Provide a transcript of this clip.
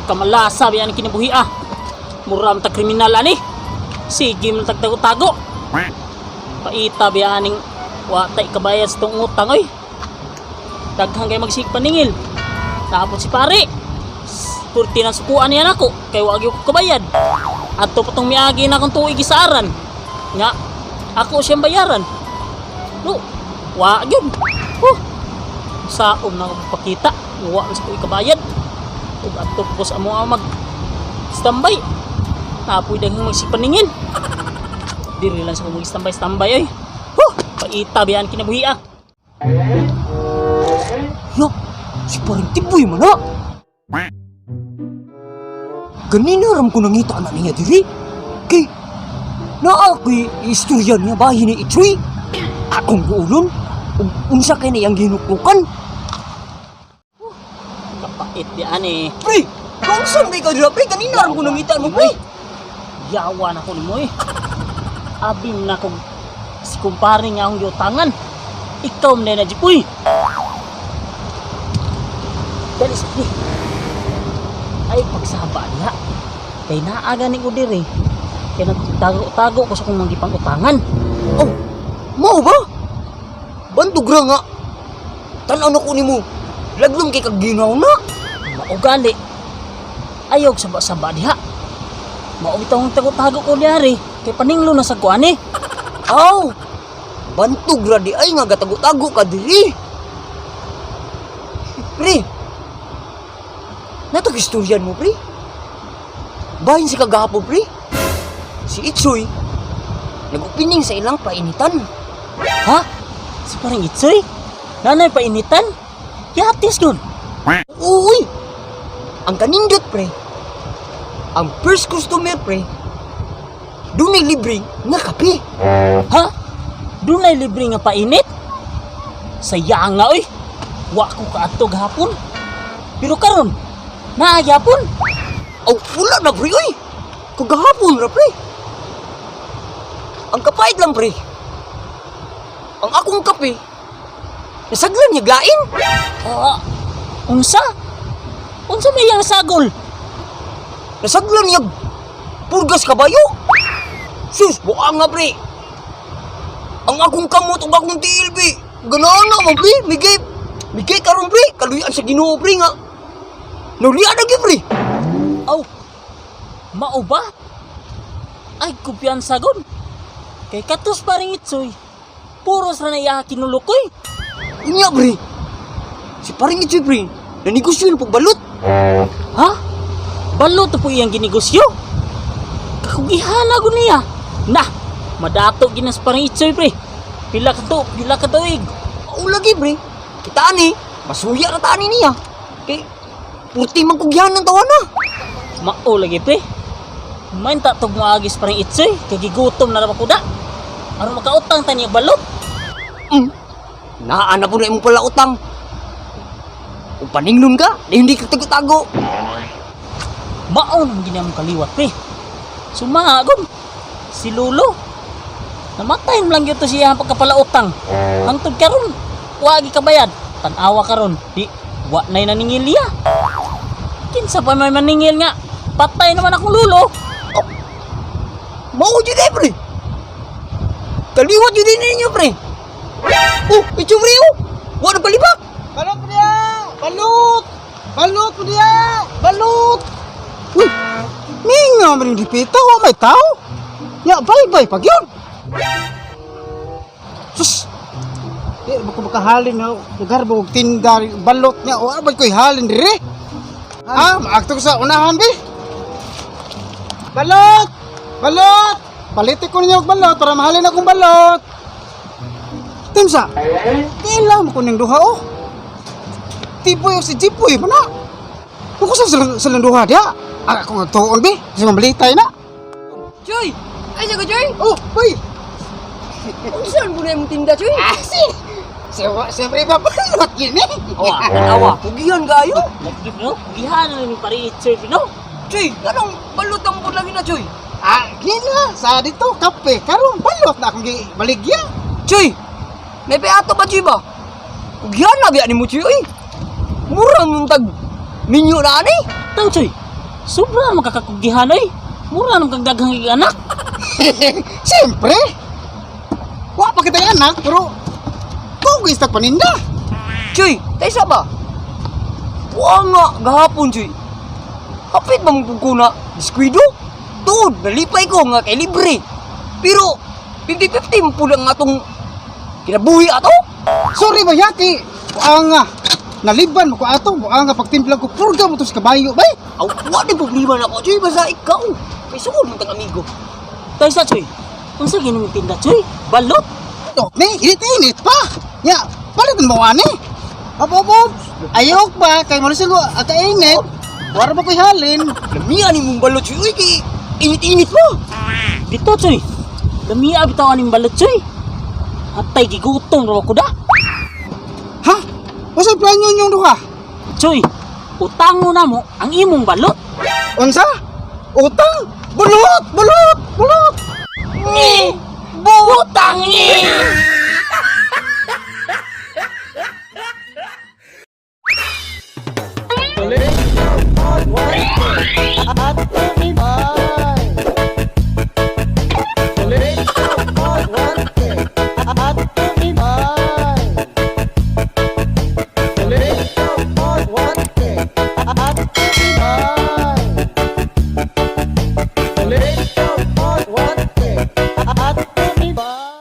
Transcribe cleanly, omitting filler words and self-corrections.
Kamalasa biya ni kinabuhi ah. Mura man tag kriminal ani. Sige man tag tago-tago. Paita biya aning wa tay kabayad sa tong utang oy. Daghang kay magsig paningil. Tapos si pare. Purti ng sukuan niya nako kay wa gyud ko kabayad. Adto pa tong miagi na akong tuig gisaaran. Nga ako siyang bayaran. No, wa gyud. Huh. Saom na ako pakita. Wa man sa ko ikabayad. Ug adto ko sa amo ang mag standby. Napoy daghang magsipaningil. Diri lang sa ko mag standby standby oy. Huh, paita biyan kinabuhi ah. Ya, si parang tiboy man ha. Ganina ram ko nangita na niya diri. Kay, naa ko'y istorya niya bahin ni Itchoy. Akong guulon, ug unsa kay na iyang ginuklukan. Kapait biyan eh. Pre, kaunsan may ka dira pre? Ganina ram ko nangita mo pre. Yawa na ko nimo eh. Abim na kong si kumpare nga akong giutangan. Ikaw man na Jipoy. Dali sige. Ay pagsaba diha. Kay naa gani ko diri. Kay nagtago-tago ko sa akong mga gipang-utangan. Oh, mao ba? Bandog ra nga. Tan-aw na ko nimo. Laglom kay kag ginaw na. Maugali. Ayaw saba-saba diha. Mao bitaw ang tago-tago ko diari. Kay paninglo na sa kuan eh. Aw, bantog ra di ay nga gatago-tago ka diri. Pre, natag istoryan mo, pre. Bahin si kagahapon, pre. Si Itsoy, nag-opening sa ilang painitan. Ha? Si parang Itsoy? Nanay painitan? Yatis yun. Uy! Ang kanindot, pre. Ang first customer, pre. Dunay libre nga kape. Ha? Dunay libre nga painit? Saya nga oy. Wa ko kaadto gahapon. Pero karon, naa gyapon. Aw, wala na, pre, uy! Kagahapon ra, pre. Ang kapait lang, pre. Ang akong kape, nasaglan niya glain. Ah, unsa? Unsa may iyang sagol? Nasaglan niya purgas kabayo. Sus, buka nga, pre. Ang akong kamot ug akong tiil, pre. Ganahan na man, pre. Migay, migay karon, pre. Kaluyan sa Ginoo, pre, nga. Nulian na, gyud, pre. Aw, mao ba? Ay, kumpiyansa gon. Kay katos pa rin itsoy. Puros ra na iya kinulukoy. Unya, pre. Si paring ito, pre. Nanegosyo ng pagbalot. Ha? Balo to po iyang ginegosyo. Kakugihana ko niya. Nah, madato ginas parang itsoy pre. Pila ka to, pila ka tuig. Oo lagi, pre. Kita ani, masuya na taani niya. Kay, purti man kugyahan ng tawa na. Mao lagi pre. Mainta tog moagis parang itsoy kay gigutom na ra ko da. Aron makautang ta niya balot. Naa na po na imong pala utang. Kung paninglon ka, di hindi ka tago-tago. Mao naman ginamong kaliwat pre. Sumagon si Lulo. Namatay man lang gyud to siya ang pagkapalautang. Hangtod karon, wagi kabayad. Tan-awa karon, di wa nay naningil niya. Kinsa pa may maningil nga? Patay naman akong lulo. Mao jud eh, pre. Kaliwat jud din ninyo, pre. Oh, ito pre, oh. Wa na palibak. Balot niya! Balot! Balot mo niya! Balot! Uy! Minga man yung dipita, wa may tao! Ya, bye-bye pag yun! Sus! Di ba ko makahalin na lugar mo og tinda balot niya o abay ko'y halin dire? Ha? Maakto ko sa unahan be. Balot! Balot! Palitik ko ninyo og balot para mahalin akong balot. Timsa, kailan mo ko ning duha oh? Tipoy o si Jipoy pa na. Kung sa silang duha diha, ang akong agtuon be, kasi mabalitay na. Choy! Ay, sago, Choy! Oh, boy! Unsan po na imong tinda, Choy? Ah, si! Siyempre pa balot yun eh. Oh, ah, Tanawa, kugihan kayo. lagi no, gihana ni pare itsoy no. Choy, anong balot ang po lagi na, Choy? Ah, gina, sa dito, kape, karon balot na akong baligya. Choy! May peato ba, Choy ba? Kugihan na biya ni mo, Choy, oy. Mura mong tag minyo na ani. Tang tsoy, Sobra naman kakakugihan oy. Mura naman kang daghang anak. Siyempre. Wa pa kita anak, pero kugis tag paninda. Chuy, taysa ba? Buang nga gahapon, Chuy. Hapit ba mong na diskuido? Tuod, nalipay ko nga kay libre. Pero, 50-50 mo pula nga atong kinabuhi ato. Sorry ba yaki? Buang nga. Naliban mo ko ato, buang nga pagtimpla ko purga mo to sa kabayo, bay. Aw, wa din problema na ko, Chuy. Basta ikaw. Kay sugod mo tang amigo. Taysa, Choy. Unsa gining tinda, Choy? Balot. Dok ni, init-init pa. Ya, palitan mo ani. Op, op, op. Ayok ba kay malusog ko at init. Wara ba ko'y halin? Lamian ni mong balot, Chuy. Uy, kay init-init mo. Dito, Choy. Lamia bitaw aning balot, Choy. Atay gigutom ra ko da. Ha? Unsay plano ninyong duha? Choy, utango na mo ang imong balot. Unsa? Utang? Bulot! Bulot! Bulot! Ni, butang ni.